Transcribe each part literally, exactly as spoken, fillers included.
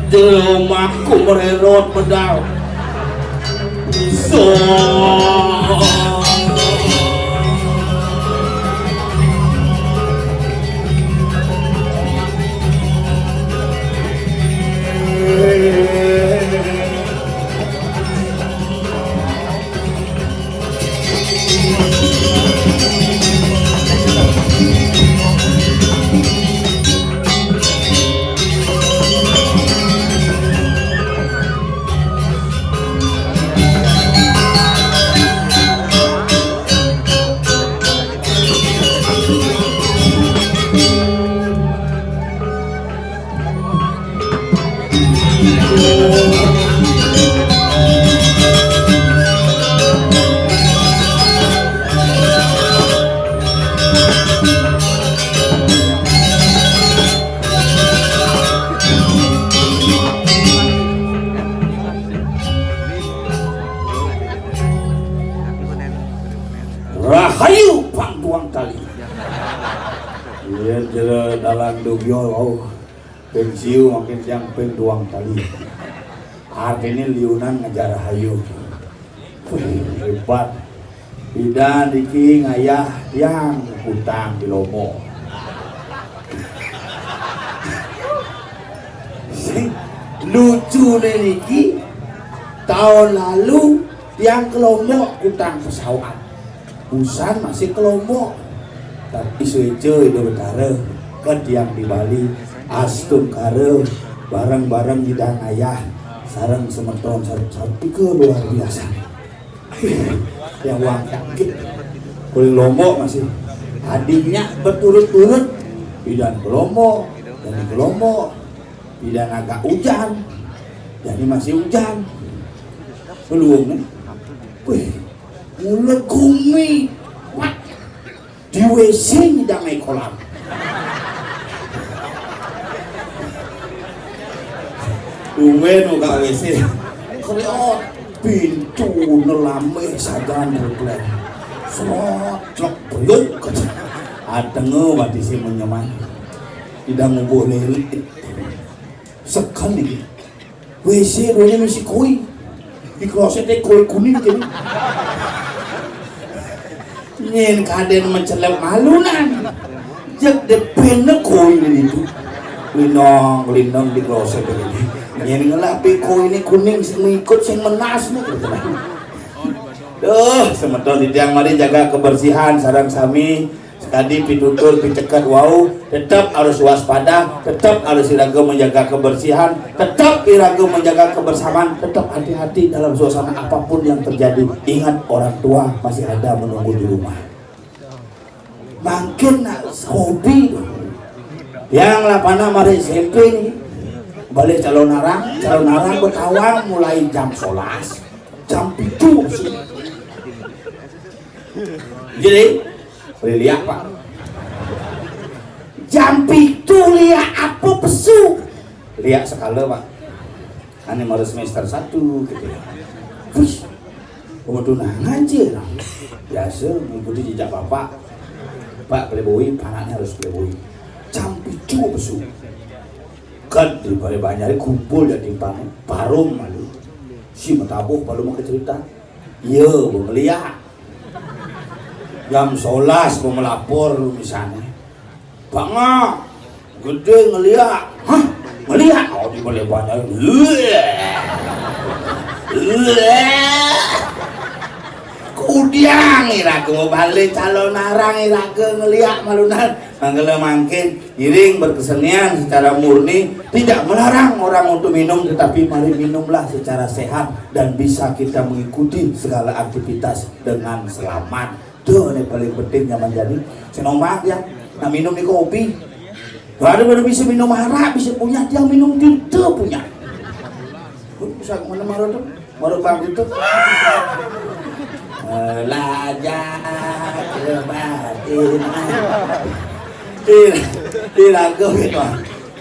Jelemaku mererot medal. So. Rahayu pang tuang tali. Iya, jero dalang dugyo, oh. Ping siu makin tiang ping tuang tali. Artinya liunan ngajar rahayu. Wih, hebat. Bidan niki ngayah tiang kutang di Lombok. Sing lucu niki, tahun lalu tiang ke Lombok kutang pesawat. Usan masih ke Lombok. Tapi sueca Ida Betara, ke tiang di Bali, astungkara, bareng-bareng Bidan ayah, sareng semeton, sareng, sareng, ke luar biasa. Yang wang sakit. Kuling Lombok masih. Adiknya berturut-turut. Bidan ke Lombok. Jadi ke Lombok. Bidan agak hujan. Jadi masih hujan. Belum, eh? Wih, mula gumi. Wah. Di W C nyidang naik kolam. Tumben buka W C. Keliot pintu nelame sajan replek. Serot, clok, beluk. Atenge bati si menyeman. Tidak ngubuh lilit. Sekali. W C duanya misi koi. Di kloset teh koi kuning jadi. Nyen kaden mencelep malunan. Jek depene koi ini tu. Linong, linong di kloset ini. Nyen ngelah pe koi ini kuning sing ikut sing menas nih. Duh, semeton titiang mari jaga kebersihan sareng sami. Sekadi pitutur piceket wau, tetap harus waspada, tetap harus iraga menjaga kebersihan, tetap iraga menjaga kebersamaan, tetap hati-hati dalam suasana apapun yang terjadi. Ingat, orang tua masih ada menunggu di rumah. Mangkin nak hobi yang lapana mari S M P ni. Balik calon arang, calon arang bertawang mulai jam sebelas, jam tujuh. Jadi, boleh lihat, Pak. Jam pitu lihat apa pesu? Lihat sekala, Pak. Ane baru semester satu gitu ya. Wih, waduh, nah ngaji lah. Biasa mengikuti jejak bapak. Pak playboy, anaknya harus playboy. Jam pitu pesu. Kan di balik banyak kumpul ya timpang. Parum malu. Si metabuh palu mau cerita. Iya, mau melihat. Jam sebelas mau melapor lu misalnya. Bangak, gede ngeliat. Hah? Ngeliat? Oh, di balik banyak. Kudiang iraga mau balik calon arang iraga ngeliat malunan. Manggala mangkin, ngiring berkesenian secara murni, tidak melarang orang untuk minum, tetapi mari minumlah secara sehat dan bisa kita mengikuti segala aktivitas dengan selamat. Tuh, ini paling penting zaman jadi. Sing omak dia, nak minum di kopi. Baru baru bisa minum arak, bisa punya, dia minum tinta punya. Bisa mana marah tuh? Marah bang itu. Belajar, batin. Tidak, tidak, gitu.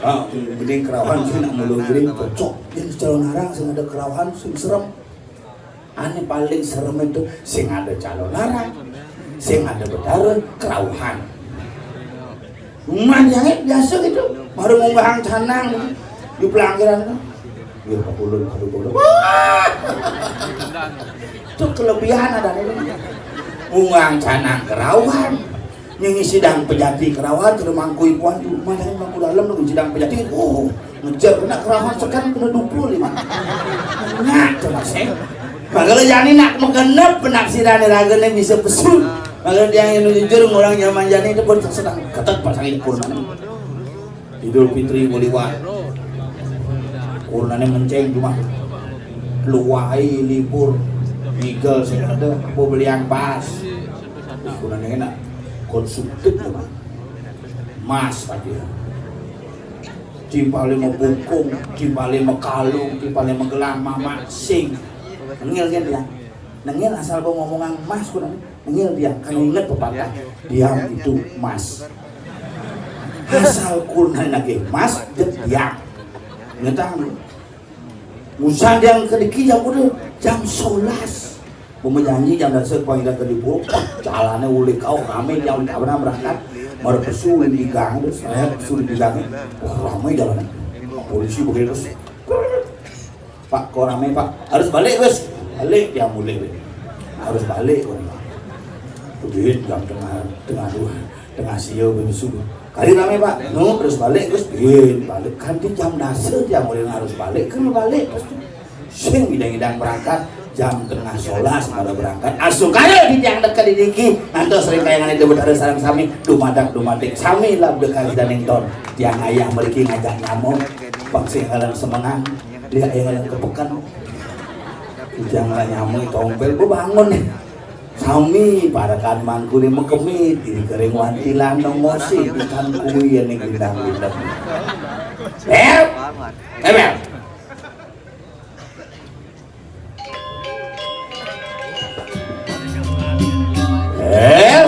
Ah, mending kerawan sih nak melunjering cocok. Yang calon arang sing ada kerawan sing serem. Ane paling serem itu sing ada calon arang, sing ada betara, kerauhan. Rumah jahit biasa gitu, baru munggahang canang di pelanggaran itu. Ya, Pak Ulun, Pak Ulun. Wah! Itu kelebihan ada ini. Munggahang canang kerauhan. Nyingi sidang pejati kerawan, kena mangkui puan di rumah, dan mangku dalam nunggu sidang pejati. Oh, ngejar kena kerawan sekan kena dupul lima. Nyak tuh mas eh. Makanya jani nak menggenep penafsiran ragane bisa pesu. Makanya dia yang jujur orang zaman jani itu pun sedang ketat pasang kurnan. Idul Fitri mau liwat. Kurnane menceng cuma luwai libur. Migel sing ada apa beli yang pas. Ih, kurnane enak. Konsumtif ya, Mas. Mas tadi ya. Timpale mebungkung, timpale mekalung, timpale megelang, mamak sing. Nengil kan dia? Nengil asal gua ngomongan mas kurang. Nengil dia, kan inget pepatah. Diam itu mas. Asal kurang lagi mas, jet diam. Ngetang. Musan yang kediki jam udah jam sebelas. Mau menyanyi jam dasar panggilan ke Lipo, jalannya ulik kau rame jam kapan berangkat. Mari pesulin di gang, terus saya pesulin di gang. Wah, rame jalan. Polisi begitu terus. Pak, kok rame, Pak? Harus balik, Gus. Balik, ya mulai, Gus. Harus balik, kok. Duit jam tengah, tengah dua, tengah siang, Gus, subuh. Kali rame, Pak. No, harus balik, Gus. Duit balik. Kan di jam dasar, dia mulai harus balik. Kan balik, Gus. Sing ngidang-ngidang berangkat, jam tengah sebelas malah berangkat. Asuh kaya di tiang dekat di diki, nanti sering kayangan itu berada sarang sami, dumadak dumadik, sami lah dekat dan nengton. Tiang ayah meriki ngajak nyamuk, bang sing kalian semengan. Dia yang ada kepekan. Ujang lah nyamuk tompel, gua bangun nih. Sami para kan mangku nih mekemit, diri kering wantilan nongosi, ikan kui yang nih bintang-bintang. Bel! Eh, Bel! Eh?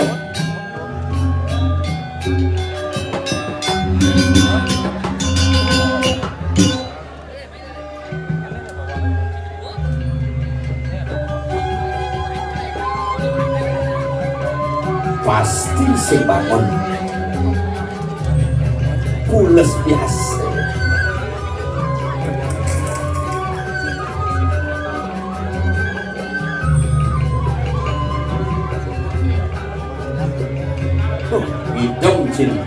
Pasti sing bangun. Pules biasa. Tuh, hitam sini.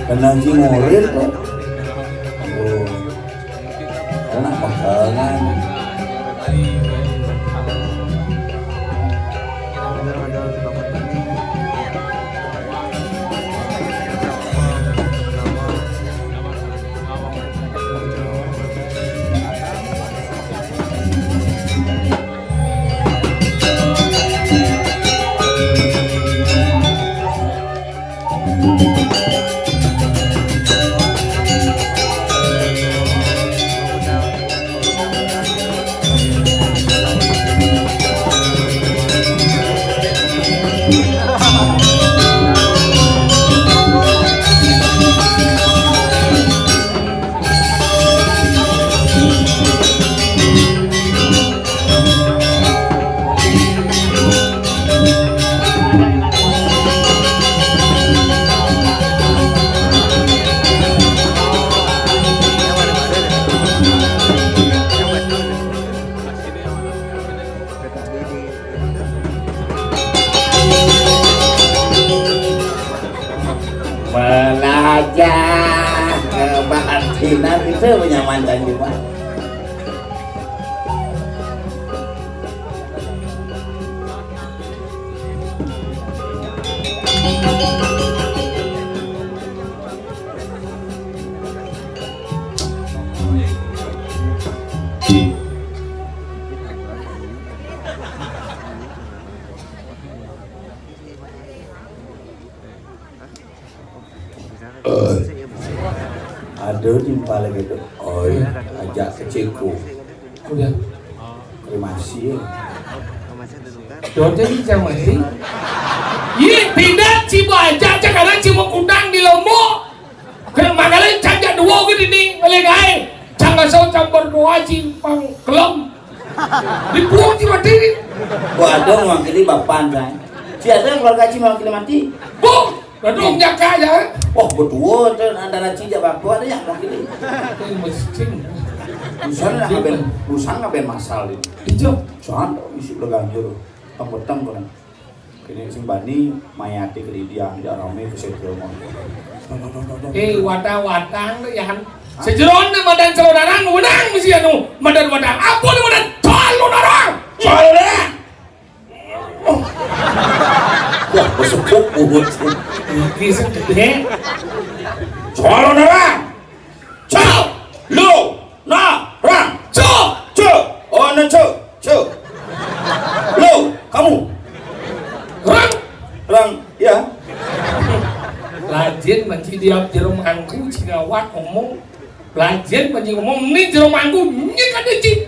Kena Haji Murid tuh. Oh. Kena pegangan. Melajah kebatinan itu menyamankan juga. Aduh, timpal gitu. Oi, ajak kecilku. Udah. Terima kasih. Dote ini jangan mati. Iya, tidak, cibo aja, aja karena cibo kudang di Lombok. Kalau mangalai cajak dua gitu nih, balik aja. Jangan salah campur doa, cimpang kelem. Dibuang cibo mati. Gua ada mewakili bapak, saya. Si ada keluarga cibo mewakili mati. Bu, Badung nyaka ya. Oh, berdua tuh antara cija bapak ada yang mewakili. Mesti. Busan lah ngaben, busan ngaben masal ini. Ijo. Soal isi udah ganjur. Kamu petang kurang. Kini sing bani mayati ke Lidia, dia rame ke Setia mau. Eh, watang-watang tuh ya. Sejeroan madan calon orang, menang mesti anu madan watang. Apa nih madan calon orang? Calon orang. Wah, besepuk buhut. Iki sing gedhe. Soal orang. Cok, lu, nah, rang, cok, cok, oh, nah, cok, cok. Lu, kamu. Rang. Rang, ya. Lajin manci dia jero mangku, cingawat ngomong. Lajin manci ngomong, ini jero mangku, ini kan, Ci.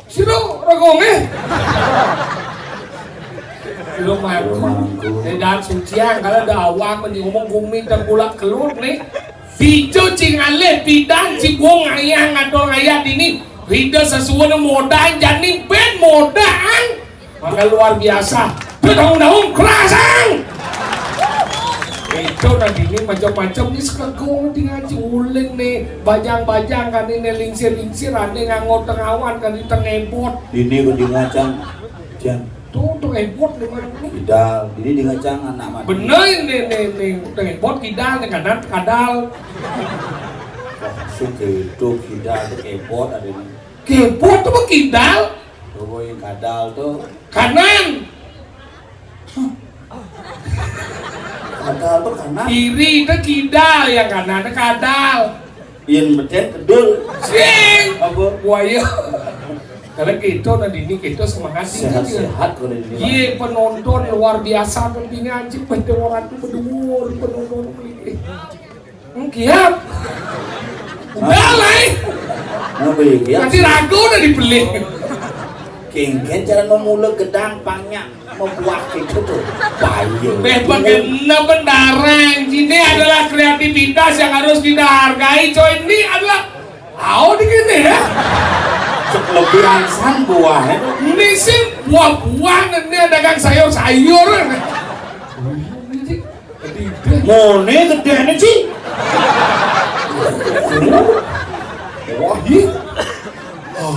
Sira rokone. Sira mangku. Sira mangku. Nek dak suci, kalau ada awak meni ngomong gumi tengkulak kelut nih. Pijo cing alih pidan si wong ayah ngatur ayah dini. Rida sesuai modal jani ben modal. Maka luar biasa. Daun-daun kerasang. Itu nanti ini macam-macam ni sekegong di ngaji uling ni, bajang-bajang kan ini lingsir-lingsir, ada nganggo tengawan kan di tengebot. Ini kok di ngacang, Jan. Tuh tengebot di mana ni? Kidal. Ini di ngacang anak mati. Bener ini ni ni tengebot kidal ni kanan kadal. Wah, suka itu kidal tu kebot ada ni. Kebot tu apa kidal? Tuh yang kadal tu. Kanan. Kadal tu kanan. Kiri tu kidal, yang kanan tu kadal. Yang betul kedul. Sing. Apa? Buaya. Kalau kita nanti ini kita semangat tinggi. Sehat-sehat kalau ini. Iya, penonton luar biasa, pentingnya anjing, pada orang tu berdua, penonton beli. Kiap. Udah lah, eh. Nanti ragu udah dibeli. Kengken cara memula gedang pangnya membuah gitu tuh. Bahaya. Beh, bagaimana pendarang? Ini adalah kreativitas yang harus kita hargai, coy. Ini adalah, au di sini ya. Lebih angsan buahnya. Ini sih buah-buahan, ini dagang sayur-sayur. Ini sih. Ngene gedene, Ci. Wah, iya.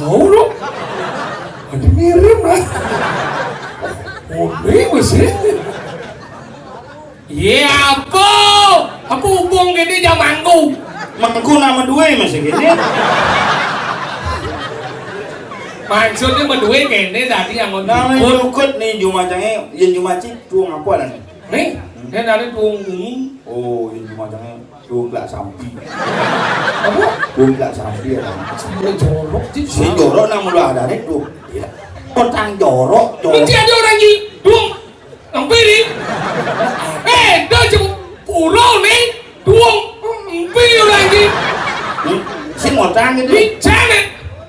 Mau lo. Ada mirip lah. Ngene masih. Iya apa? Apa hubung gini jam mangku? Mangku nama dua masih gini. Maksudnya berdua gini tadi yang nama nyukut nih jumacangnya, yang jumaci tuh ngapain nih? Nih, dia dari tuang bumi. Oh, ini macamnya tuang gelak sampi. Apa? Tuang gelak sampi ya kan. Sampai jorok sih. Si jorok nang mula ada nih tuh. Iya. Kotang jorok, jorok. Mesti ada orang ji, tuang sampi ni. Eh, dah jauh. Pura Di céngék,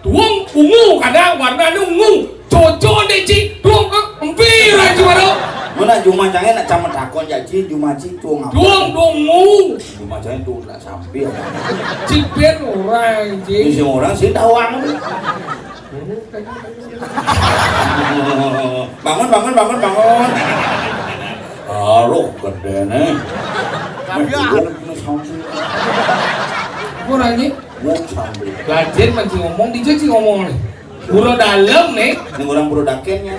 tuwung ungu, kadang warnané ungu. Cocok ndék, Ci, tuwung, eh, empir aja baru. Mun nak jumah cangé nak camet takon ya, Ci, jumah Ci tuwung apa? Tuwung, tuwung ungu. Jumah cangé tuwung nak sampir. Ci ben orang, Ci. Ini sing orang sing tawang. Bangun, bangun, bangun, bangun. Aduh, gedéné. Tapi ah. Wong sambil. Ora, Ci. Wong sambil. Lah, Jin masih ngomong, di Jin sih ngomong nih. Pura dalem nih. Ning orang pura dakennya.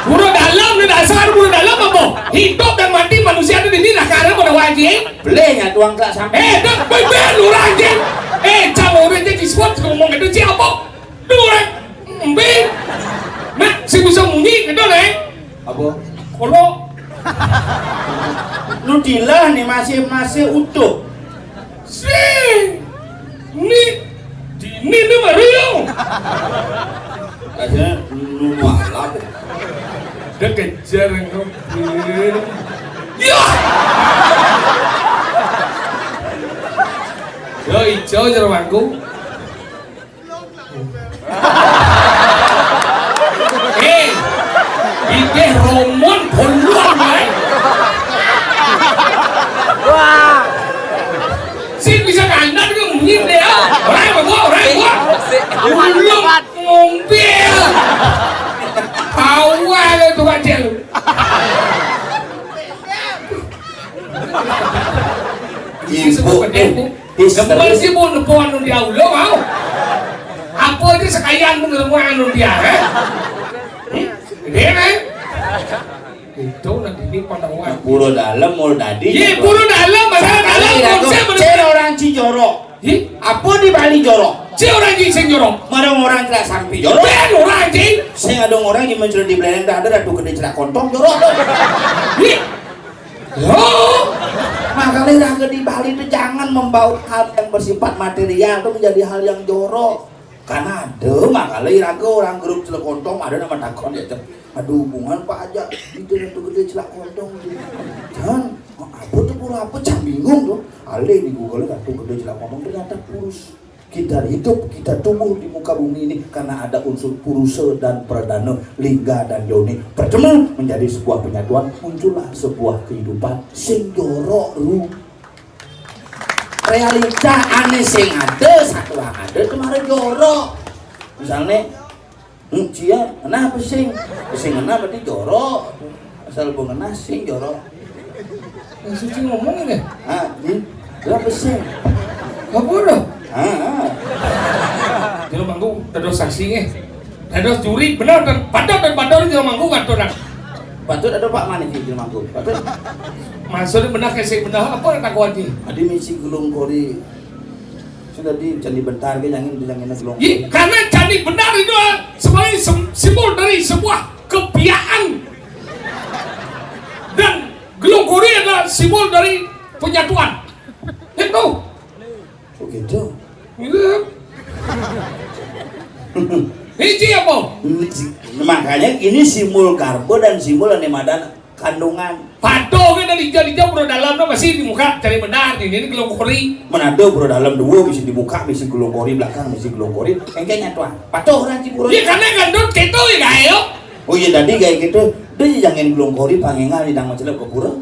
Pura dalem nih, dasar pura dalem apa? Hidup dan mati manusia itu di sini lah, karena pada wajib. Belenya tuang tak sampai. Eh, dah, beber lu, anjing. Eh, cang orang aja disebut ngomong itu siapa? Duh, embe. Nah, sing bisa munyi gitu, Neng. Apa? Kono. Lu dilah nih masih, masih utuh. Sing. Ni. Dini ni baru yo. Aja lu malam. Dia kejar yang kepil. Ya. Yo, ijo jero mangku. Eh, ibeh romon boluan wae. Wah. Sing bisa kandang ke mungkin deh. Orang apa gua, orang gua. Belum ngompil. Awal itu aja lu. Ibu. Histeris. Gembel sih pun nepuan nun dia ulo mau. Apa aja sekalian pun nepuan nun dia, eh? Hmm? Gede, kan? Itu nanti ini pada uang. Pura dalem mul tadi. Iya, pura dalem, masalah dalem, konsep bener. Cér orang Cijoro. Hi? Apa di Bali jorok? Cér orang Ci sing jorok. Marang orang celak sampi jorok. Ben orang Ci. Sing ada orang yang mencuri di belakang tak ada ratu gede celak kontong jorok. Hi? Loh, makanya raga di Bali itu jangan membawa hal yang bersifat material itu menjadi hal yang jorok. Karena ada makanya raga orang grup celek kontong ada nama takon ya, Cep. Ada hubungan apa aja itu ratu gede celak kontong itu. Jangan, apa tuh pura apa, jangan bingung tuh. Alih di Google ratu gede celak kontong ternyata purus. Kita hidup, kita tumbuh di muka bumi ini karena ada unsur purusa dan pradana, lingga dan yoni bertemu menjadi sebuah penyatuan, muncullah sebuah kehidupan sing jorok ru. Realita ané sing ada, satu yang ada kemarin jorok. Misalnya, Hmm, cia, kenapa sing? Sing kenapa di jorok? Asal bu kenapa sing jorok? Yang suci ngomong ini? Ah, di, kenapa sing? Apa udah? Ah, ah. Jero mangku dados saksi nih. Dados juri bener dan patut dan patut jero mangku patut dah. Patut ada Pak Manik di jero mangku. Patut. Maksudnya benar kayak sing benar apa yang tak kuat nih? Adi misi gulung kori. Sudah di Candi Bentar ke jangan bilangin gulung kori. Karena Candi Bentar itu sebagai simbol dari sebuah kebiayaan dan gulung kori adalah simbol dari penyatuan. Itu. Begitu. Gitu. Hiji apa? Makanya ini simbol garba dan simbol ane madan kandungan. Patuh kan dari hijau-hijau pura dalam no masih di muka cari benar ini, ini gulung kori. Menado pura dalam dua bisa di muka bisa gulung kori belakang bisa gulung kori. Engke nyatuan. Patuh orang cipuro. Iya karena gandut gitu ya gayo. Oh iya tadi kayak gitu. Dia jangan gulung kori pangengal di dang macelep ke pura.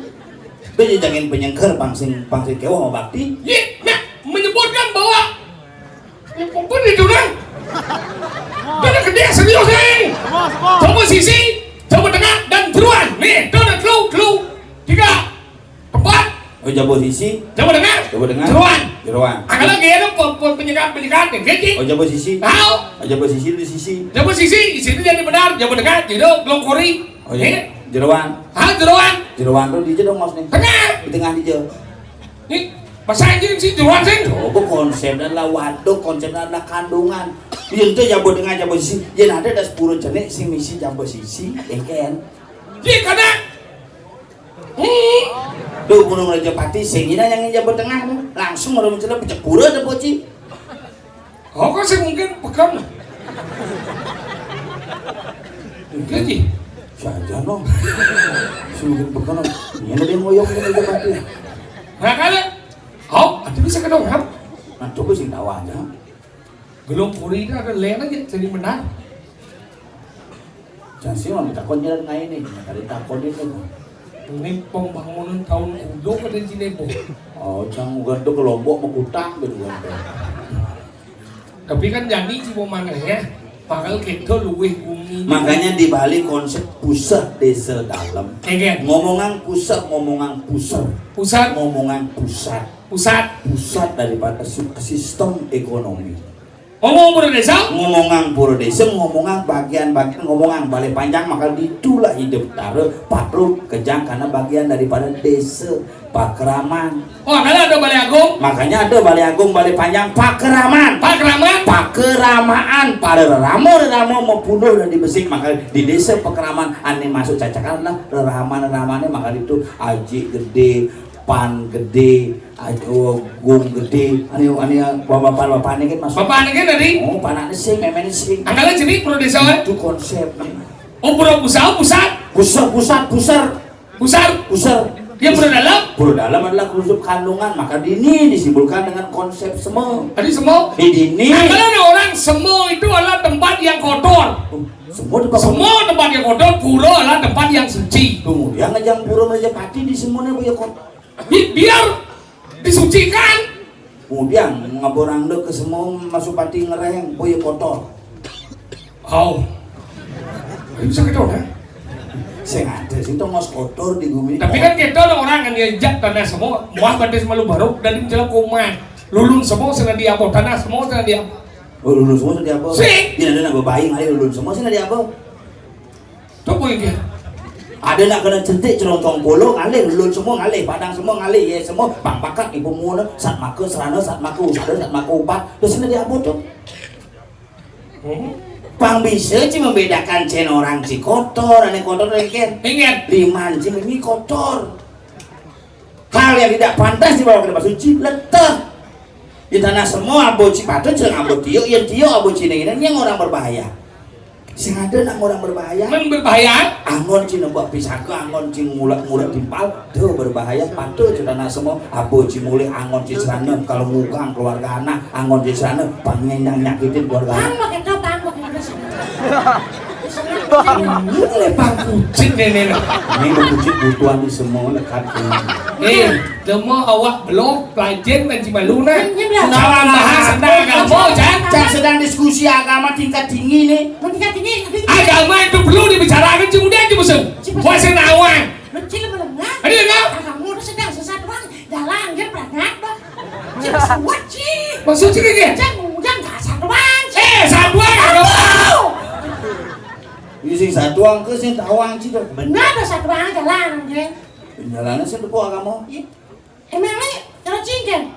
Dia jangan penyengker pangsing pangsing kewa mau bakti. Iya, nah menyebutkan bahwa Ini pun itu kan. Itu gede serius nih. Coba sisi, coba tengah dan jeruan. Nih, itu ada telu, telu, tiga, empat. Oh, coba sisi. Coba tengah. Coba tengah. Jeruan. Jeruan. Angkala gaya ada pe- pe- penyekat penyekat nih, gitu. Oh, coba sisi. Tahu? Oh, coba sisi di sisi. Coba sisi, di sini jadi benar. Coba tengah, jadi glongkori. Oh iya. Nih. Jeruan. Ah, jeruan. Jeruan tuh di dong mas nih. Tengah. Di tengah di Nih, bahasa Inggris sih jeruan sih. Coba konsepnya lah waduk, konsepnya lah kandungan. Yen tuh jambu tengah jambu sisi, yen ada ada sepuluh jenis sing misi jambu sisi, ya kan? Iya karena hmm. Tuh Gunung Rajapati, sing ini yang jambu tengah tuh, langsung orang mencelah pecah pura ada bocil. Oh, kok sih mungkin pegang? Mungkin sih. Saja no. Sih mungkin pegang. Ini ada yang ngoyong ini aja mati. Nah, kali. Oh, ada bisa kedong, kan? Nah, coba sih tahu aja. Gelung puri dah ada lén aja jadi benar. Cang sing mah takon jalan ngai nih, tadi takonin itu. Ini pembangunan tahun kudo pada Cirebon. Oh, cang ugan tuh ke Lombok mau kutang gitu kan. Tapi kan jadi Cirebon mana ya? Bakal kita luwih bumi. Makanya di Bali konsep pusat desa dalam. Iya, kan? Ngomongan pusat, ngomongan pusat. Pusat. Ngomongan pusat. Pusat. Pusat daripada su-, sistem ekonomi. Ngomong pura desa? Ngomongan pura desa, ngomongan bagian-bagian, ngomongan balai panjang, maka ditulah hidup tara patruk kejang karena bagian daripada desa Pakeraman. Oh, kalau ada balai agung? Makanya ada balai agung, balai panjang, Pakeraman. Pakeraman? Pakeramaan, para rerama-rerama mau punduh dan dibesik, maka di desa Pakeraman ane masuk cacakan lah rerama-reramane, maka itu Aji Gede, Pan Gede, Agung Gede, ane, ane bapak-bapak ane kan masuk. Bapak ane kan tadi? Oh, panakne sing, memene sing. Angkala jenis pura desa, eh? Itu konsepnya. Oh, pura pusat, pusat. Pusat, pusat, pusat. Pusat. Pusat. Dia pura dalam? Pura dalam adalah konsep kandungan, maka dini disimpulkan dengan konsep semo. Tadi semo? Di dini. Angkala orang semo itu adalah tempat yang kotor. Oh, semo tempat. Semo tempat yang kotor, pura adalah tempat yang suci. Kemudian ngejang pura Mrajapati di semone boya kotor. Bi-, biar disucikan. Kemudian ngaborang dek ke semua masuk pati ngereng, boya kotor. Oh. Ini bisa gitu, kan? Sing ada sih tongos kotor di bumi. Tapi kan kita ada orang kan diajak tanah semua, muah batis malu baru dan jalan koma. Lulun semua sana di apa? Tanah semua sana di apa? Oh, lulun semua sana di apa? Sing. Dia ada nak bayi ngalih lulun semua sana di apa? Tuh, boy, dia. Ada nak kena cetik celoncong polo, ngalih lulun semua, ngalih padang semua, ngalih ye semua, pang pakat ibu muna, sat maka serana, sat maka usada, sat maka upat, terus ini dia apa tuh? Hmm? Pang bisa ci membedakan cen orang ci kotor, ane kotor, ane ken. Ingat. Liman ci ini kotor. Hal yang tidak pantas dibawa ke tempat suci, leteh. Di tanah semua, abo ci patut, sing abo tiuk, yang tiuk abo ci ini, ini yang orang berbahaya. Sing ada nak orang berbahaya. Men berbahaya? Angon ci nembak pisaka, angon ci ngulek-ngulek timpal, tuh berbahaya, patut ci tanah semua, abo ci mulih, angon ci serana, kalau ngugang keluarga anak, angon ci serana, pangen yang nyakitin keluarga anak. Pang, pakai tau, pang, pakai tau. Ini le pang kucing nenek. Ini kucing butuhan di semua lekat. Eh, demo awak belum pelajen main cimalu nah. Ini belum. Salah bahas tentang agama, Jan. Cak sedang diskusi agama tingkat tinggi nih. Mau tingkat tinggi, tapi agama itu perlu dibicarakan, cuma dia aja musuh. Cuma wah, saya nawan. Lu cil belum, nah? Ada nggak? Agama udah sedang sesatuan, jalan, dia berangkat, bah. Cil suat, cil. Maksud cil ini? Jangan, jangan nggak satuan, cil. Eh, satuan, agama. Satu. Ini sing satuan ke sing tawang, cil, tuh. Benar, ada satuan, jalan, cil. Jalannya sing tepuk agama. Iya. Emang nih, kalau cincin?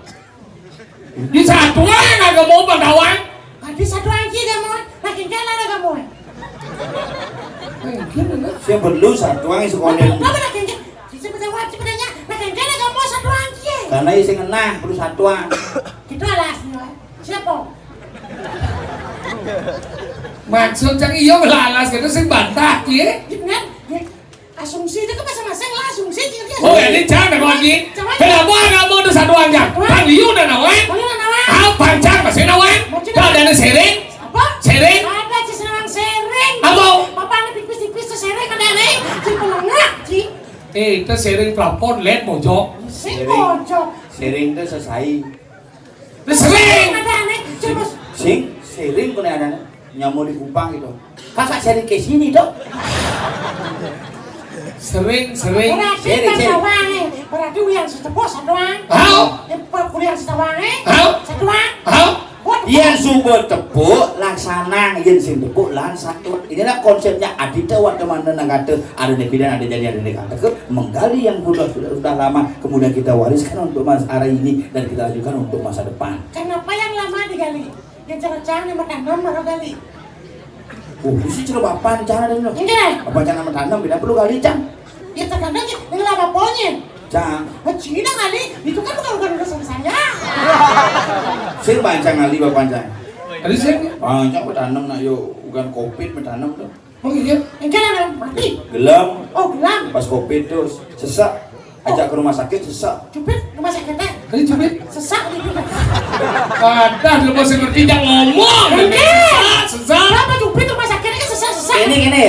Di satuan agama apa, kawan? Tadi satuan aja dia mau, makin jalan agama. Eh, gimana? Saya perlu satuan sekolah. Apa, apa makin jalan? Sisi pada wajib adanya, makin jalan agama satuan aja. Karena isi ngenah perlu satuan. Gitu alasnya. Siapa? Maksud cang iya lah alas gitu sing bantah, ye? Gitu kan? Asumsi itu kan masing-masing lah, asumsi, jadi. Oh, asumsi. Ini jangan lagi. Jangan. Kenapa kamu udah satu aja? Wah. Kan liu udah nawan. Boleh lah, nawan. Ah, pancang masih nawan. Masih nawan. Ada sering. Apa? Sering. Ada sih, senang sering. Apa? Bapak ini tipis-tipis tuh sering, ada nih. Cik pelengak, cik. Eh, itu sering plafon, led mojok. Sing mojok. Sering itu sesai. Sering. Ada nih, cik. Sing, sering kena ada nih. Nyamuk di kupang gitu. Kakak sering ke sini, Dok. Sering, sering. Berarti sering, kan sering. Satuan nih. Berarti yang sesepuh satuan. Hao? Eh, kuliah satuan nih. Hao? Satuan. Hao? Buat. Yang subuh tepuk, laksana, yang sing tepuk, lan satu. Inilah konsepnya Adita Wardamana Nagata, ada nepidan, ada jadi, ada nekateke, menggali yang sudah, sudah, sudah lama, kemudian kita wariskan untuk masa hari ini dan kita lanjutkan untuk masa depan. Kenapa yang lama digali? Yang cara-cara yang matanam baru gali. Oh, isi cara bapan cara dan lo. Enggak. Apa cara matanam tidak perlu gali, Cang? Ya terkadang ya, yang lama ponyen. Cang. Oh, Cina kali, itu kan bukan, bukan urusan saya. Sing bancang kali bapan, Cang. Ada sih. Bancang matanam nak yo, bukan covid matanam tuh. Oh iya. Enggak ada mati. Gelem. Oh, gelem. Pas covid tuh sesak. Ajak ke rumah sakit sesak. Cupit rumah sakit teh. Ayo, cubit. Sesak gitu. Padahal lu masih ngerti, jangan ngomong. Oke. Sesak, sesak. Apa cubit rumah sakit ini sesak, sesak? Ini, ini.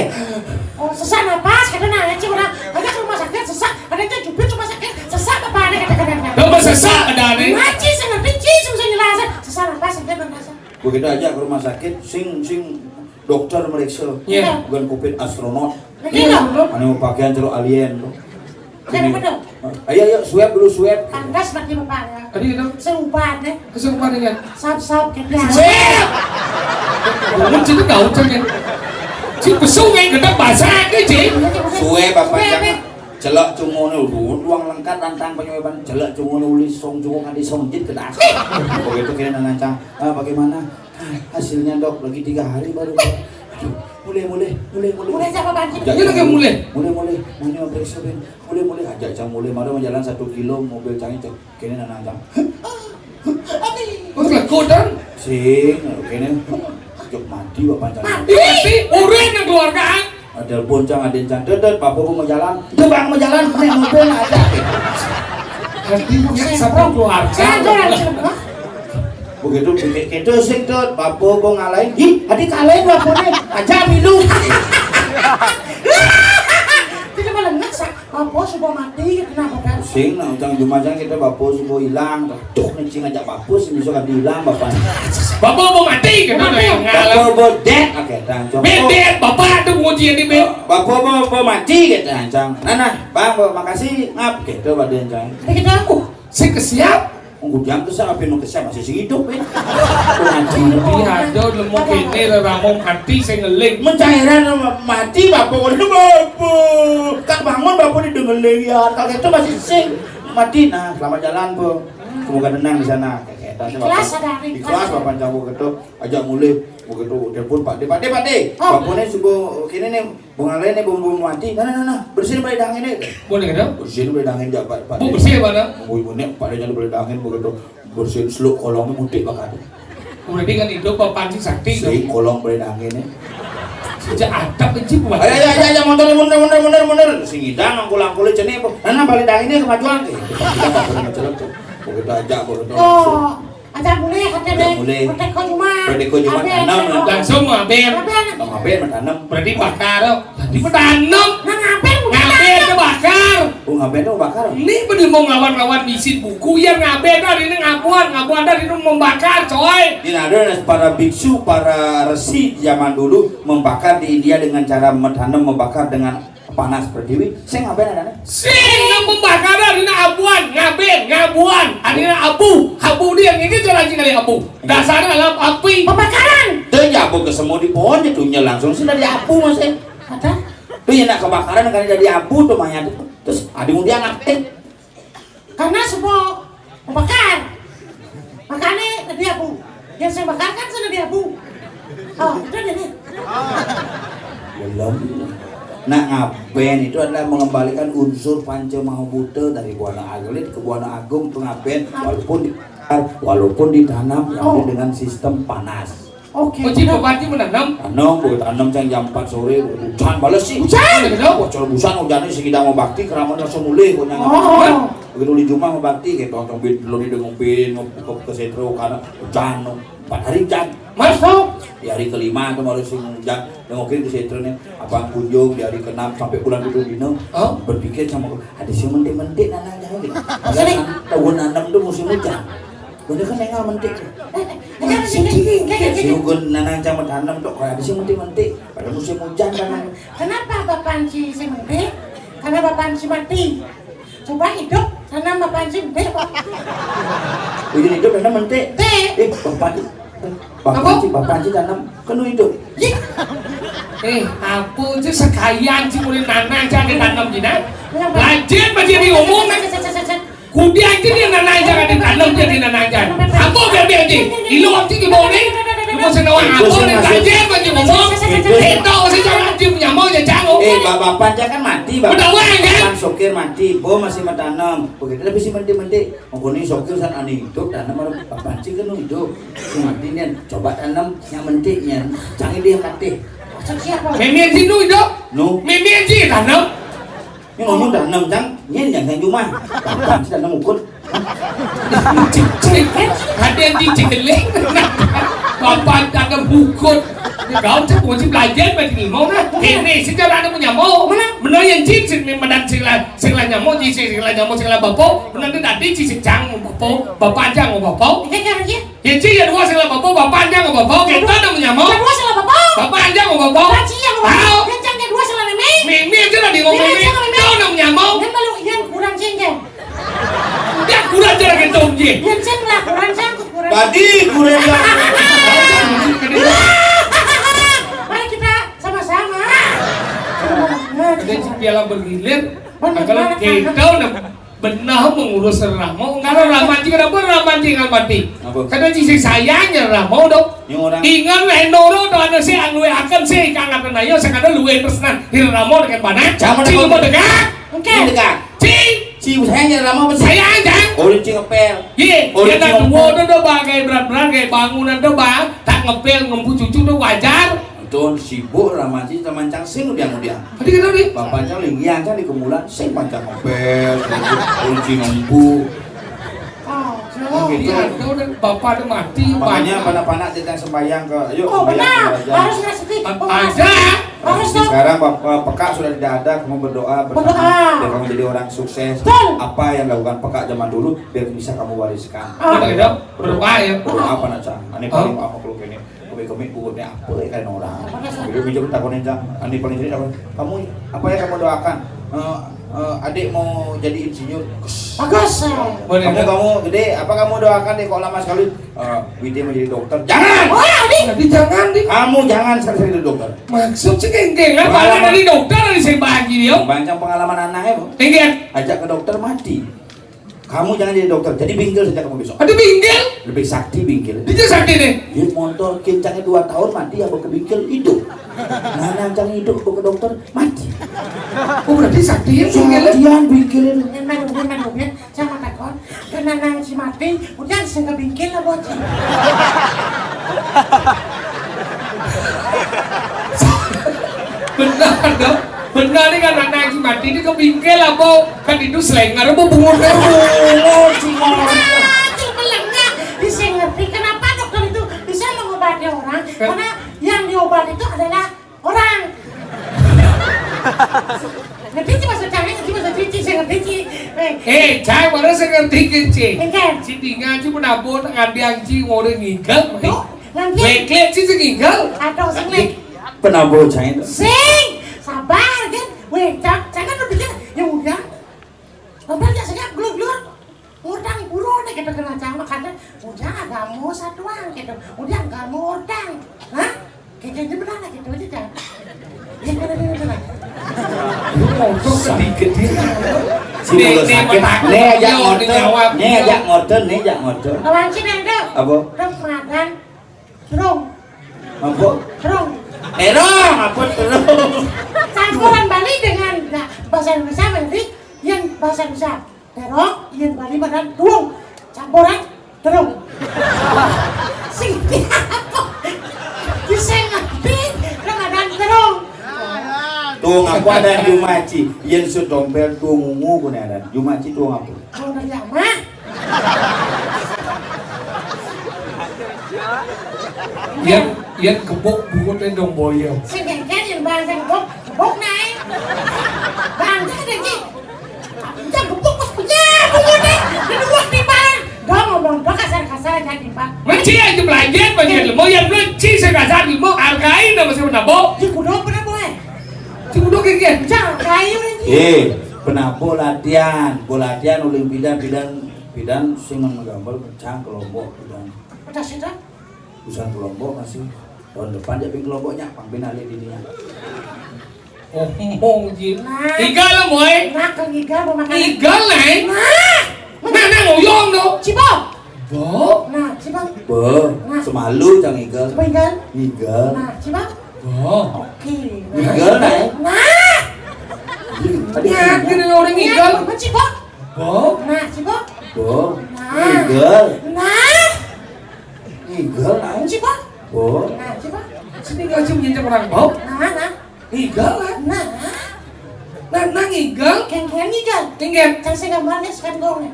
Oh, sesak napas, kata nanya, Ci, orang. Aja ke rumah sakit, sesak. Ada yang cubit rumah sakit, sesak apa ada kata-kata. Lu mah sesak ada nih. Ngaji, saya ngerti, Ci, susah jelasin. Sesak napas, saya ngerti. Begitu aja ke rumah sakit, sing, sing dokter meriksa. Iya. Bukan covid astronot. Iya. Mana mau pakaian celuk alien tuh. Ayo, ayo, swab dulu, swab. Pantas lagi bapak ya. Tadi itu. Seupan ya. Kesurupan dengan. Sap-sap, gitu ya. Swab. Lu cerita tahu, cek ya. Si besung yang gedek basah aja, Ci. Swab apa? Swab, jangan. Ya. Celak cungune, duang lengkap tantang penyuapan. Celak cungune uli song cungu nganti song jit ke dasar. Begitu kira nanancang, "Ah, bagaimana?" Hasilnya, Dok, lagi tiga hari baru. Aduh, mulai, mulai, mulai, mulai. Mulai siapa, Pak Haji? Ajak. Ini lagi mulai. Mulai, mulai. Mau nyoba periksa, Ben. Mulai, mulai. Ajak cang mulai. Mari mau jalan satu kilo, mobil cang itu. Kini nana cang. Aduh. Terus lego, Dan? Sing, kini. Jok mati, Bapak cang. Mati, mati. Urin yang keluarga. Ah, telepon cang, aden cang. Tetet, Bapak mau jalan. Itu Bang mau jalan, nek mobil ada. Hatinya sampai keluarga. Saya jualan cilok. Begitu, begitu, gitu sih tuh, Bapak mau ngalahin. Ih, tadi kalahin Bapak nih. Aja milu. Tidak malah ngesak. Bapak sudah mati, kenapa, Bang? Sing, nah, utang jumajang kita Bapak sudah hilang. Tuh, nih, cing ajak Bapak sih, bisa kan hilang, Bapak. Bapak mau mati, gitu, Bapak. Nah, ngalah. Bapak mau dead, oke, dan coba. Bed, bed, Bapak tuh nguji ini, bed. Bapak mau, mau mati, gitu, ancang. Nah, nah, Bang, Bang, makasih, ngap, gitu, Pak Dencang. Kita aku. Si kesiap. Ujang tuh siapa nu kesiap masih si hidup, ya. Iya, ada udah mau kene, ramo mati, saya ngeling. Mencairan mati, Bapak, udah Bapak. Kak bangun, Bapak, di dengeling, ya. Kalau itu masih sing mati, nah, selamat jalan, Bu. Semoga tenang di sana. Kayak, kayak, ikhlas, Bapak. Ada ikhlas. Ikhlas, Bapak, campur gitu. Ajak mulai, begitu, telepon, Pak De, Pak De, Pak De. Oh. Bapaknya subuh, kini nih, Bung Ale nih, bung, bung mati. Nah, nah, nah, nah, bersihin balik dangin nih. Boleh, kan? Bersihin balik dangin, Pak, Pak. Bu, bersih, Pak, dah? Bu, Bu, nih, Pak De, jadi balik dangin, begitu. Bersihin seluk kolongnya mudik, Pak, ada. Berarti kan hidup, Bapak Panji Sakti, si kolong balik dangin nih. Sejak ada benci, Bu. Ayo, ayo, ayo, ayo, mundur, mundur, mundur, mundur, mundur. Si ngidang, nangkulang kulit, jenih, Bu. Nah, nah, balik dangin nih, kemajuan. Eh, kita nggak boleh majelet, tuh. Begitu aja, begitu. Oh. Aja mulai, kata deh. Mulai. Kata kau cuma. Kata kau cuma tanam, ya. Langsung mau ngapain? Ngapain? Mau ngapain, mau tanam? Berarti bakar. Jadi mau tanam. Nah, ngapain mau tanam? Ngapain tuh bakar? Oh, ngapain tuh bakar? Ini bener mau ngelawan-lawan isi buku, ya ngapain dah ini ngabuan, ngabuan dah ini membakar, coy. Ini ada para biksu, para resi zaman dulu membakar di India dengan cara menanam, membakar dengan panas pertiwi, sing ngaben adane? Sing nang pembakaran, dina abuan, ngaben, ngabuan, adina abu, abu dia ngene cara sing kali abu. Dasarnya adalah api. Pembakaran. Dia nyabu ke semua di pohon, dia dunia langsung sih dari abu, Mas, eh. Ada? Dia nak kebakaran kan dari abu tuh mayat. Terus adi mudian ngapain? Karena semua membakar. Makanya dia abu. Yang saya bakar kan sudah dia abu. Oh, itu dia nih. Belum. Nah, ngaben itu adalah mengembalikan unsur panca maha buta dari Buana Alit ke Buana Agung, itu ngaben, walaupun di-, walaupun ditanam, namun dengan sistem panas. Oke. Oh, Ci, Bapak Ci menanam? Tanam, gue tanam, Cang, jam empat sore, hujan balas sih. Hujan? Ada dong? Wah, cara hujan, hujannya sing idang mau bakti, keramat langsung mulai, gue nyang. Oh. Begitu di rumah mau bakti, kayak tong-tong bin, belum ini dengan bin, mau buka ke sentro, karena hujan, no. Empat hari hujan. Masuk. Di hari kelima tuh baru sing hujan, nengokin ke sentro nih, apa kunjung di hari keenam sampai bulan tujuh dino, oh, berpikir sama gue, ada sih mentik-mentik nanang jauh gitu. Maksudnya? Tahu nanam tuh musim hujan. Bener kan, enggak mentik. Eh, eh, eh, eh, eh, eh, eh, eh. Si Ugun nanang camat tanam tok, kayak ada sih mentik-mentik. Padahal musim hujan kan. Kenapa Bapak Anci sing mentik? Karena Bapak Anci mati. Coba hidup, tanam Bapak Anci mentik, Pak. Udah hidup, tanam mentik. Tik. Eh, Bapak Anci. Bapak Anci, Bapak Anci tanam, kenu hidup. Ih. Eh, apa aja sekalian sih mulai nanang aja ditanam gini. Rajin aja diomong, kan? Kudian aja dia nanang aja ditanam, dia nanang aja. Apa biar biar aja? Ilu aja di bawah nih. Lu mau senawang apa nih? Rajin aja ngomong. Itu sih jangan aja punya mau aja jangan. Eh, bapak aja kan mati, Bapak. Udah, wah, ya? Bapak sokir mati, bo masih mau tanam. Begitu tapi si menti-menti. Mengkoni sokir san ani hidup, tanam harus Bapak Anci kenu hidup. Si mati nian, coba tanam yang menti nian. Jangan dia yang mati. Maksud siapa? Mimi Anci nu hidup. Nu? Mimi Anci tanam. Ini ngomong dah enam jam, ini yang yang cuma. Bang, sudah enam ukut. Cicing, ada yang dijeling. Bapak ada bukut. Kau cek kunci belajar bagi ilmu nah. Ini sejarah ada punya mau. Mana? Benar yang cicing ni medan sila sila nyamuk, cicing sila nyamuk, sila bapo. Benar tu tadi cicing cang bapo, bapak cang bapo. Ini kan dia. Cici ya dua sila bapo, bapak cang bapo. Kita ada punya mau. Dua sila bapo. Bapak cang bapo. Bapak cang bapo. Tahu? Yang cang dua sila mimi. Mimi aja lah dia ngomong mimi. Tahu ada punya mau. Yang baru yang kurang cengkeh. Dia kurang cara gitu, Ji. Yang ceng lah kurang cang kurang. Tadi kurang yang Mari kita sama-sama. Ada piala bergilir. Kalau kita udah benar mengurus ramo, kalau ramo anjing kenapa ramo anjing nggak mati? Apa? Karena sisi sayangnya ramo dong. Yang orang Ingat lah endoro tuh ada si anu akan si kangen ayo sekadar luwe tersenan. Hir ramo dengan mana? Jangan Cing mau dekat. Oke. Ini dekat. Cing. Si saya nyari lama apa sih? Saya aja. Oh, dia ngepel. Iya, oh, dia dia nggak ngepel. Dua udah udah bagai berat-berat kayak bangunan tuh bang, tak ngepel ngembu cucu tuh wajar. Itu sibuk lah masih sama cang sing udah udah. Tadi kita nih. Bapak cang lagi yang cang di kemulan sing pancang ngepel, kunci ngembu. Oh, oh, gitu. Iya, itu udah bapak udah mati. Makanya panak-panak kita sembahyang ke, yuk. Oh, sembahyang benar. Ke wajah. Harus ngasih. A- Oh, ada. Harus dong. Sekarang bapak peka sudah tidak ada, kamu berdoa bersama. Berdoa. Biar kamu jadi orang sukses. Betul. Apa yang dilakukan peka zaman dulu, biar bisa kamu wariskan. Ah. Betul, dong. Berdoa ya. Berdoa apa nak cang? Ini paling apa kalau ini? Kami-kami buatnya apa ya kan orang? Jadi minjem takonin cang. Ani paling jadi apa? Kamu apa yang kamu doakan? Eh, eh, adik mau jadi insinyur. Bagus. Boleh, kamu, dong. Kamu gede, apa kamu doakan deh kok lama sekali? Eh, Widi mau jadi dokter. Jangan. Wah, Adi. Jadi jangan, Di. Kamu jangan sekali-sekali jadi dokter. Maksud sih kayak kayak apa? Pengalaman. Dari dokter dari saya bagi dia. Banyak pengalaman anaknya, Bu. Tinggi. Ajak ke dokter mati. Kamu jangan jadi dokter, jadi bingkil saja kamu besok. Ada bingkil? Lebih sakti bingkil. Dia sakti nih. Dia motor kencangnya dua tahun mati yang ke bingkil hidup. Nah, nah, jangan hidup ke dokter mati. Oh, berarti sakti ya bingkil? Saktian bingkil itu. Memang, memang, memang. Sama takon, kena nang si mati, udah sing ke bingkil lah bocil. Benar dong. Benar nih kan anak si mati ini ke bingkil apa? Kan itu selenger apa bungut apa? Bungut si mati. Nah, itu melengah. Bisa ngerti kenapa dokter itu bisa mengobati orang? Karena yang diobati itu adalah orang. Ngerti sih maksud cang, ngerti maksud cici, saya ngerti sih. Eh, cang, mana saya ngerti ke cing? Enggak. Citingan cuma nabon ngambil anjing orang ngigel. Tuh, ngambil. Wekle sih ngigel. Atau sing lek. Penabon cang itu. Sing, sabar kan. Weh, cang, cang kan berpikir, ya udah. Sabar ya, saya gelur-gelur. Ngutang puro nih kita kena cang makanya udah agama satuan gitu. Udah agama ngutang. Hah? Kita ini benar gitu aja kan. Ya benar benar benar. Lu ngomong sedikit dia. Si nih, mulut nih, sakit. Nih ajak ngorter. Nih ajak ngorter, nih ajak ngorter. Kawan sih nih tuh. Apa? Terus makan. Terong. Apa? Terong. Terong, apa terong? Campuran Bali dengan nah, bahasa Indonesia berarti yang bahasa Indonesia. Terong, yang Bali makan terong. Campuran terong. Sing apa? Bisa ngerti Ramadan terong. Tuh ngaku ada Jumaci, yang sudompel tuh ngungu punya ada Jumaci tuh ngaku. Kalau dari ama, Yang yang kebok bungut dong boyong. Sing kan yang bahasa kebok, kebok naik. Bangsa ada sih. Kita kebok pas punya bungut deh. Di luar di bawah. Dong ngomong dong kasar-kasar aja di bawah. Menci aja belajar belajar ilmu yang belum ci sekasar ilmu hargai nama si penabo. Di kudo pernah boy. Di kudo kayak gini. Jangan kayu ini. Eh, penabo latihan, bo latihan uling bidan bidan bidan sing menggambar pecah kelompok bidan. Pecah sih dah. Urusan kelompok masih tahun depan dia bikin kelompoknya, pang bin alih dirinya. Ngomong ji. Nah. Igal lah, boy. Nah, kalau igal mau makan. Igal lah, eh. Nah. Nah, nah, ngoyong dong. Cibo. Bo. Nah, cibo. Bo. Nah. Semalu cang igal. Cibo igal. Igal. Nah, cibo. Bo. Oke. Igal lah, eh. Nah. Tadi ya, igal. Kira orang igal. Nah, cibo. Bo. Nah, cibo. Bo. Nah. Igal. Nah. Igal, nah. Cibo. Bo. Nah, cibo. Sini nggak sih menjadi orang bo. Nah, nah. Igal lah. Nah. Nah, nah ngigel. Kén-kén ngigel. Inggih. Cang sing gambar nih, sekan gong nih.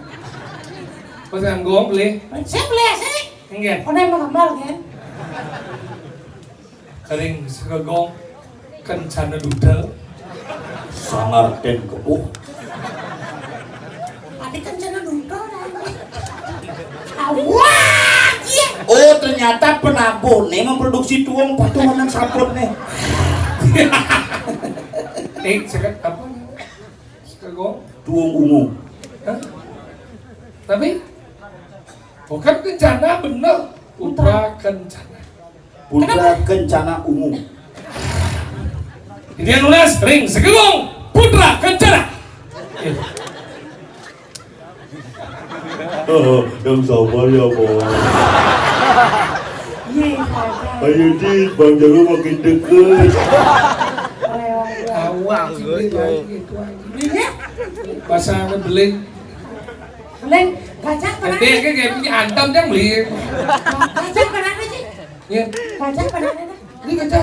Pas nang gong beli. Sing beli sih. Inggih. Ono emang gambar kan? Ring segegong kencana duda. Sangar ten kepuh. Ati kencana duda. Awak, iya. Oh, ternyata penabuh nih memproduksi tuung patuh nang sabun nih. Eh, sekat apa? Segegong? Tuung ungu. Hah? Tapi bukan kencana bener. Putra kencana. Putra kencana ungu. Ini yang lunas, ring segegong. Putra kencana. Eh. Oh, yang sabar ya, Bos. Iya, sabar. Ayo, Dit, Bang Jago makin deket. Awal sih, gitu aja. Iya. Pasangan beling. Beling, gajah pernah. Nanti kayak punya antam yang beli. Gajah pernah sih? Iya. Gajah pernah sih? Ini gajah.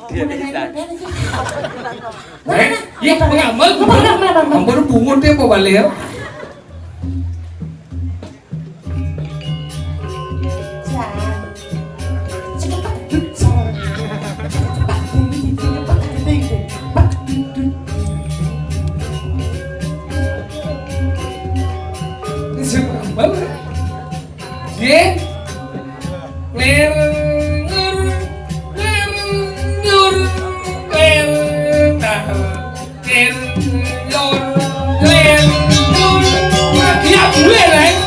Dia dari sana. Eh, iya, pengamal. Ampun, bungut dia apa balik ya? Ini siapa? Yen. Ler, ngur, ler, ngur, ler, nar, ler, ngur, ler, ngur. Ya, boleh, Reng.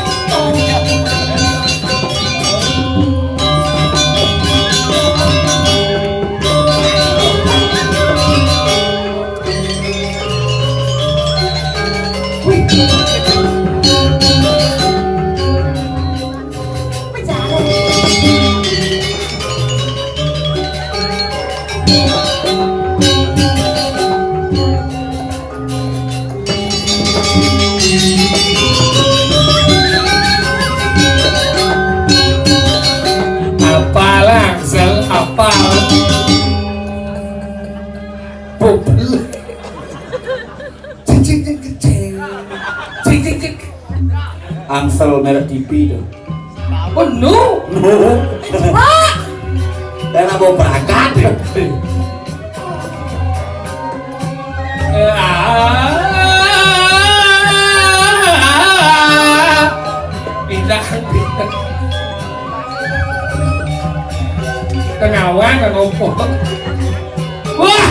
Apalang sel apal. Bubel. Cing, cing, cing, cing, cing. Cing, cing, cing. Angsel merek T V tuh. Oh, no. No. Dan mau berangkat. Pindah. Tengawan ngopo. Wah.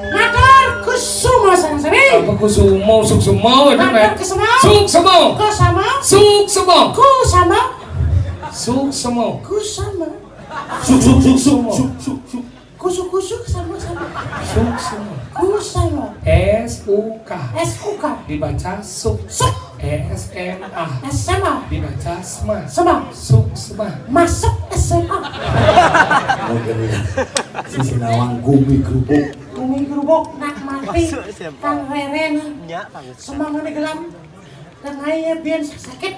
Matur kusumo sareng sami. Apa kusumo, suksema, itu, Matur kusumo. Suksema. Kusama. Suksema. Kusama. Suksema. Kusama. Suk, suk, suk, suk, suk, suk, suk. Kusuk-kusuk sama-sama. Suksema. Kusama. S U K. S U K. Dibaca suk. Suk. S M A. S M A. Dibaca sma. Sma. Suksema. Masuk S M A. Model si Sinawang gumi gerubuk. Gumi gerubuk nak mati. Masuk S M A. Kang Reren. Nya, Kang. Semangane gelam. Tengahnya biar sakit.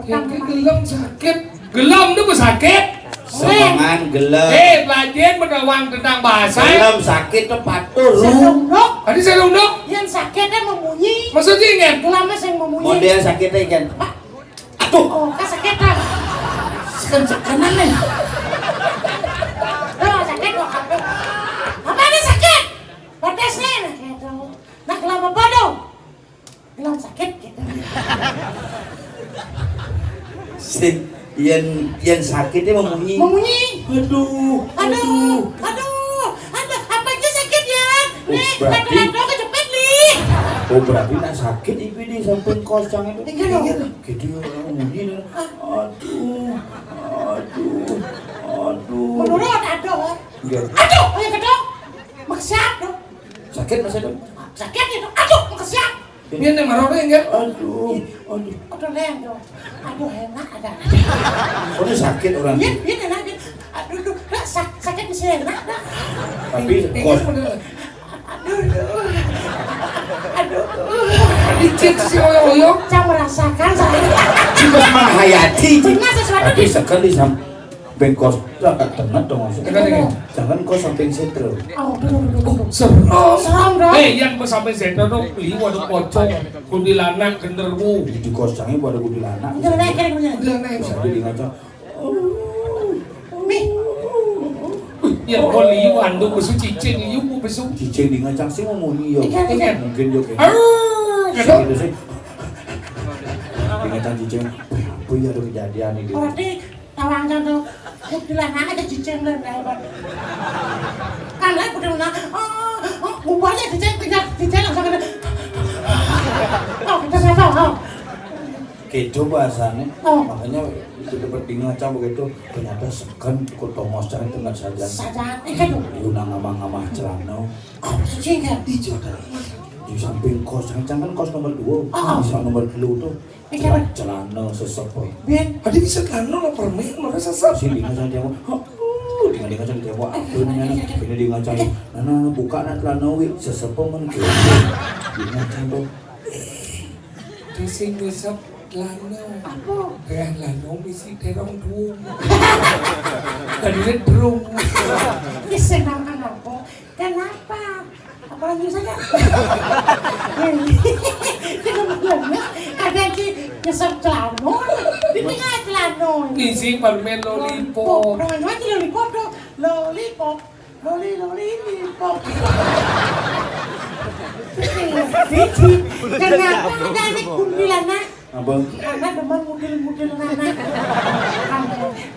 Yang gelem sakit. Gelem tuh sakit. Semangan gelem. Eh, belajar menawang tentang bahasa. Gelem sakit tuh patuh lu. Sedunduk. Tadi saya duduk. Yang sakitnya membunyi. Maksudnya kan? Gelamnya yang membunyi. Model sakitnya kan. Pak. Aduh. Oh, kan sakit kan. Sekan sekanan nih. Tuh, sakit kok. Apa ada sakit? Batasnya nah, kayak tuh. Nah, gelem apa dong? Bilang sakit gitu. Sing, yen, yen sakitnya memunyi. Memunyi. Aduh, aduh, aduh, aduh, apa aja sakit ya? Oh, nih, berarti kata-kata kejepit nih. Oh, berarti nak sakit iki di samping kos cang itu. Iya, dong. Gitu, orang bunyi nih. Aduh, aduh, aduh. Menurut, aduh. Iya. Aduh, ayo gedok. Maksiat, dong. Sakit masih, dong? Sakit itu. Aduh, maksiat. Ini yang marah, enggak? Aduh, aduh. Aduh, Leng, dong. Aduh, enak ada. Oh, ini sakit orang. Iya, iya, enak, iya. Aduh, duh, dak, sak-, sakit masih enak, dak. Tapi ini kos bener. Aduh, duh. Aduh, duh. Dicit si oyong-oyong. Saya merasakan saya. Juga menghayati. Benar sesuatu. Tapi di sekali sam-, bengkos. Itu agak tenget dong maksudnya. Tenget, tenget. Jangan kos samping sentral. Oh, betul, betul, betul. Serem. Serem, dong. Eh, yang kos samping sentral dong, liwat ada pocong, kuntilanak, genderuwo. Di kos cangnya pada kuntilanak. Kuntilanak, kayak gimana? Kuntilanak. Bisa jadi ngaco. Nih. Ya, kok liu anduk besu cicing, liu ku besu. Cicing di ngacang sih mau muni yo. Ikan, ikan. Mungkin yo kayak. Arr, gitu. Gitu sih. Di ngacang cicing. Apa ya ada kejadian ini? Berarti tawang tuh. Kuntilanak aja cicing lah, nah, Bang. Kan lah, kuntilanak. Oh, oh, bubarnya cicing, tinggal cicing langsung ada. Oh, kita siapa? Oh. Kedo bahasanya. Oh. Makanya itu dapat di ngacang begitu. Ternyata seken ikut tongos cari tengah saja. Saja, eh, kedo. Yuna ngamah-ngamah celana. Oh, suci enggak? Di samping kos, cang kan kos nomor dua. Oh, oh. Bisa nomor dua tuh. Eh, siapa? Celana sesep. Ben. Ada bisa celana lo permen, lo sesep. Sini dengan dia. Oh, dengan dia kan dia. Apa namanya? Ini dia ngacang. Nana buka nak celana wi sesep men gitu. Di ngacang tuh. Terus sing ngisep lano. Apa? Eh, lano misi terong drum. Tadi drum. Ini senang kenapa? Kenapa? Apalagi saya. Kenapa? Kadang ki ngisep celana. Di tengah celana. Ngisi permen lollipop. Permen lagi lollipop dong. Lollipop. Loli, loli, lipop. Kenapa ada anak kuntilanak? Apa? Karena demen mudil-mudil anak.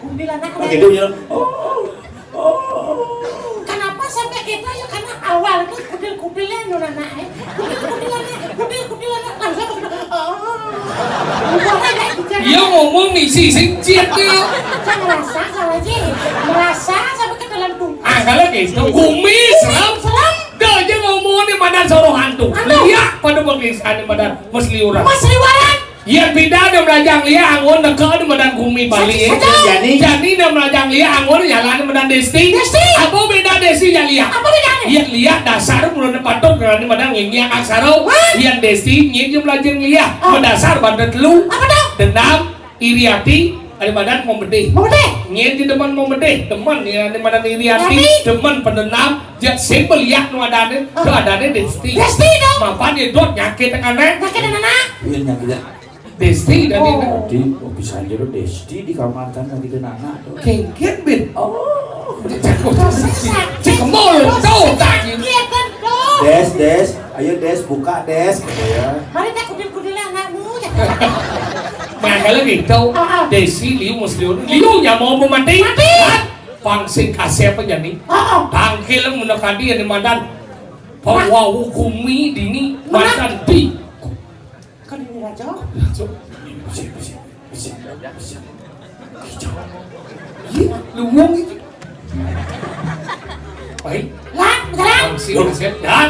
Kuntilanak ada. Oke, dia bilang, "Oh, oh." Kenapa sampai kita ya? Karena awalnya kutil-kutilnya nu anak, eh. Kutil-kutilnya, kutil-kutilnya langsung, oh. Bukan aja, gitu. Iya, ngomong misi sing ciek dia. Saya merasa, saya aja merasa sampai ke dalam tubuh. Ah, kalau gitu, gumi, seram. Seram. Dah aja ngomong ni madan sorohan tu. Aduh. Liak pada bengis, ane madan mesliuran. Mesliuran. Yén bida né mlajah liak anggon neka né madan gumi Bali, eh. Jani. Jani né mlajah liak anggon nyalané madan desti. Desti. Apa bida desti jang liak? Apa bedané? Yén liak dasar mula né patut ngarané madan ngingiak aksara. Wah. Yén desti nyén jé mlajah liak. Oh. Madasar banda telu. Apa to? Dendam, iri ati, adi madan memedih. Memedih. Nyén jé demen memedih, demen ya adi madan iri ati, iri ati, demen pendendam, jé sing beliak nu adané, oh, nu adané desti. Desti dong. Mapan ya dot nyakit anak. Nyakit anak. Iya nyakit ya. Desti tadi. Oh. Tadi, oh, bisa aja lo Desti di kamar kan lagi kena anak tuh. Kéngkén, Bin. Oh. Cek, cek, cek, cek, cek, kemul, tuh, tadi. Iya, kan, tuh. Des, Des, ayo Des, buka Des, gitu ya. Mari tak kudil-kudil anakmu, ya. Nah, kalau gitu, ah, ah, Desi, liu, mesti liu, liu, nyamuk mau mati. Mati. Hah? Pang sing kasih apa jadi? Ah, ah. Tangkil menekadi yang dimadan. Pang wau gumi dini, madan di. Kan ini raja. Raja. Bisa, bisa, bisa, bisa. Hijau. Iya, luwung itu. Baik. Lah, beneran? Langsung, ya.